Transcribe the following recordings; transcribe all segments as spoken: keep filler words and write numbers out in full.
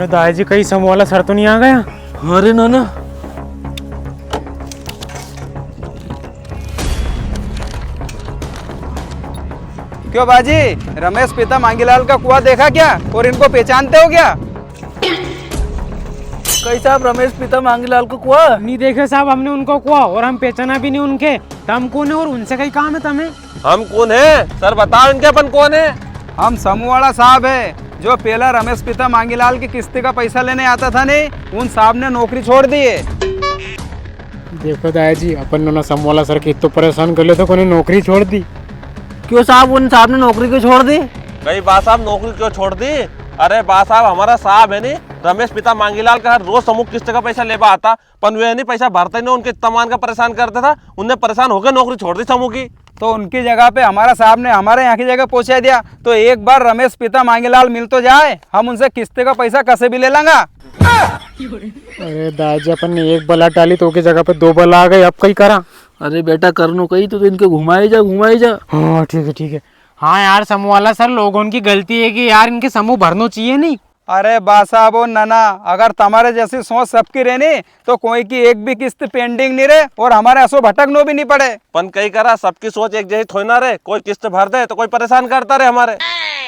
तो दाई जी, कई समूह वाला सर तो नी आ गया? अरे ना ना। क्यों बाजी, रमेश पिता मांगीलाल का कुआ देखा क्या? और इनको पहचानते हो क्या? कई साहब, रमेश पिता मांगीलाल को कुआ? नी देखे साहब, हमने उनको कुआ, और हम पहचाना भी नी उनके। तम कौन है और उनसे कई काम है तमें? हम कौन है सर, बताओ इनके अपन कौन है। हम समूह वाला साहब है, जो पहला रमेश पिता मांगीलाल की किस्त का पैसा लेने आता था नी, उन साहब ने नौकरी छोड़ दी है। देखो दाई जी, अपन ने उना समूह वाला सर के इत्तो परेशान कर लियो थो कि उन्हें नौकरी छोड़ दी। क्यों साहब, उन साहब ने नौकरी क्यों छोड़ दी? कई बा साहब, नौकरी क्यों छोड़ दी? अरे बा साहब, हमारा साहब है नी, रमेश पिता मांगीलाल का हर रोज समूह किस्त का पैसा लेबा आता, पण वे नी पैसा भरते नी, उनके इतना मान का परेशान करते था, उनने परेशान होकर नौकरी छोड़ दी समूह की। तो उनकी जगह पे हमारा साहब ने हमारे यहाँ की जगह पहुँचा दिया, तो एक बार रमेश पिता मांगीलाल मिल तो जाए, हम उनसे किस्त का पैसा कसे भी ले लेंगा। अरे दाजी, अपन ने एक बला टाली तो उनकी जगह पे दो बला आ गई, अब कई करा? अरे बेटा, करनो कई तो, तो इनके घुमाए जा, घुमाए जा। हाँ, ठीक है, ठीक है। हाँ यार, समूह वाला सर, लोगों की गलती है कि यार, इनके समूह भरनो चाहिए नी। अरे बा साहब, ओ नना, अगर तमारे जैसी सोच सबकी रे नी, तो कोई की एक भी किस्त pending नी रे और हमारे असो भटकनो भी नी पड़े। पण कई करा, सबकी सोच एक जैसी थोड़ी ना रे, कोई किस्त भर दे तो कोई परेशान करता रे हमारे।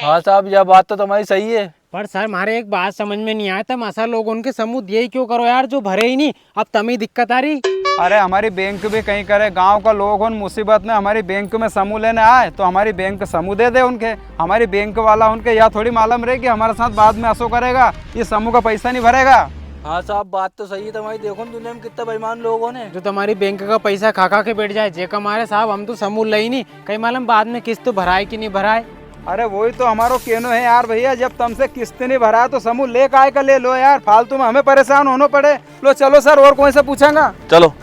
हाँ साहब, या बात तो तमारी सही है। पर सर, म्हारे एक बात समझ में नी आए, तम असा लोगों के समूह दिए ही क्यों करो यार, जो भरे ही नी, अब तमी दिक्कत आ री। अरे, हमारी बैंक भी कई करे, गांव का लोग होन मुसीबत में हमारी बैंक में समूह लेने आए, तो हमारी बैंक समूह दे दे उनके। हमारी बैंक वाला उनके या थोड़ी मालूम रे कि हमारे साथ बाद में असो करेगा, ये समूह का पैसा नी भरेगा। हाँ साहब, बात तो सही है तमारी। देखो ना, दुनिया में कितना बेईमान लोग होन। जो तमारी बैंक का पैसा खा खा के बैठ जाए, जेका मारे साहब हम तो समूह ले ही नी, कई मालूम बाद में किस्त भराए कि नी भराए। अरे, वही तो हमारो कहनो है यार भैया, जब तमसे किस्त नी भराए तो समूह ले काय का ले लो यार, फालतू में हमें परेशान होनो पड़े। लो चलो सर, और कोई से पूछांगा? चलो।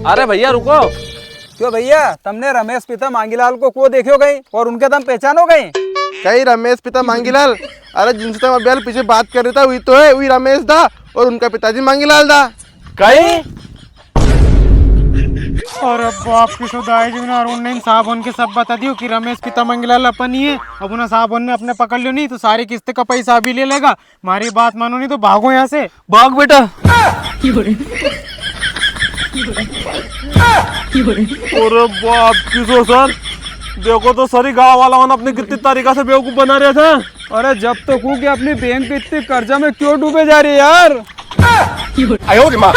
अरे भैया रुको। क्यों भैया, तमने रमेश पिता मांगीलाल को को देख्यो कई और उनके तम पहचानो कई? कई रमेश पिता मांगीलाल? अरे जिनसे तम अभी हाल पीछे बात कर रहे था, वही तो है, वही रमेश दा और उनका पिताजी मांगीलाल दा। कई? अरे बाप की सो दाई जी ने अरुण ने इन साहब होन के सब बता दियो कि रमेश पिता मांगीलाल अपन ही है। अब उना साहब होन ने अपने पकड़ लियो नी तो सारी किस्त का पैसा अभी ले लेगा। मारी बात मानो नी तो भागो यहाँ से। भाग बेटा। अरे बाप की सो सर, देखो तो सरी गांव वाला होन अपने कितनी तरीका से बेवकूफ बना रहे थे। अरे जब तो कूं कि अपनी बैंक इतनी कर्जा में क्यों डूबे जा री है यार। आयो रे माँ।